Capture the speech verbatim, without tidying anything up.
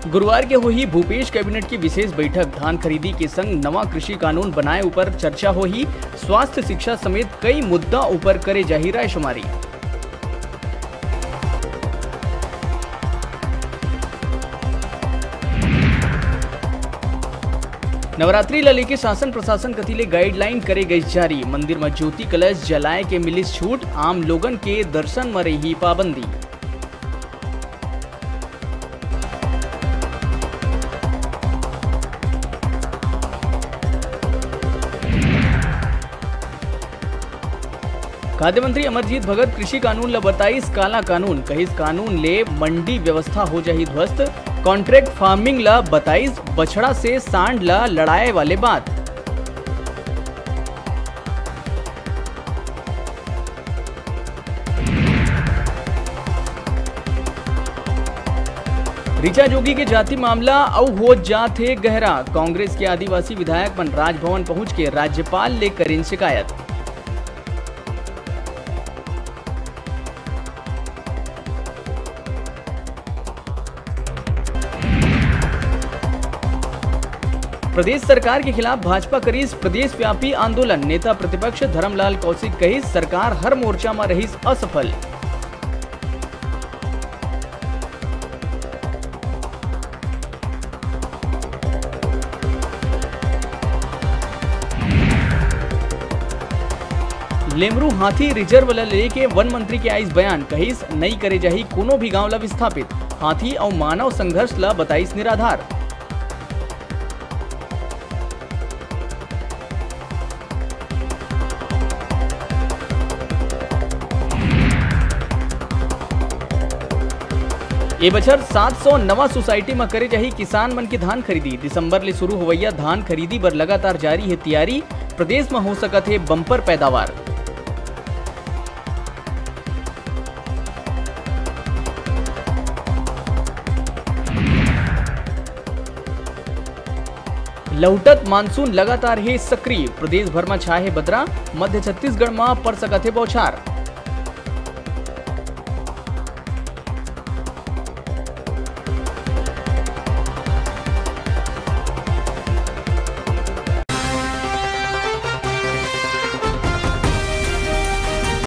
गुरुवार के होही भूपेश कैबिनेट की विशेष बैठक। धान खरीदी के संग नवा कृषि कानून बनाए ऊपर चर्चा होही। स्वास्थ्य, शिक्षा समेत कई मुद्दा ऊपर करे जाही रायशुमारी। नवरात्रि ल लेके शासन प्रशासन कति ले गाइडलाइन करे गइस जारी। मंदिर म ज्योति कलश जलाए के मिलिस छूट, आम लोगन के दर्शन म रही पाबंदी। खाद्य मंत्री अमरजीत भगत कृषि कानून ल बताइस काला कानून, कहिस कानून ले मंडी व्यवस्था हो जाही ध्वस्त। कॉन्ट्रैक्ट फार्मिंग ल बताइस बछड़ा से सांड ल लड़ाए वाले बात। ऋचा जोगी के जाति मामला अउ हो जात हे गहरा। कांग्रेस के आदिवासी विधायक मन राजभवन पहुंच के राज्यपाल ले करेन शिकायत। प्रदेश सरकार के खिलाफ भाजपा करीस प्रदेश व्यापी आंदोलन, नेता प्रतिपक्ष धर्मलाल कौशिक कहिस सरकार हर मोर्चा म रहिस असफल। लेमरू हाथी रिजर्व ल लेके वन मंत्री के आइस बयान, कहिस नई करे जाही कोनो भी गांव ल विस्थापित। हाथी अउ मानव संघर्ष ल बताइस निराधार। ए बछर सात सौ नवा सोसाइटी म करे जाही किसान मन के धान खरीदी। दिसंबर ले शुरू होवइया धान खरीदी बर लगातार जारी हे तियारी। प्रदेश म हो सकत हे बम्पर पैदावार। लहुटत मानसून लगातार हे सक्रिय, प्रदेश भर म छाए हे बदरा, मध्य छत्तीसगढ़ म पड़ सकत हे बौछार।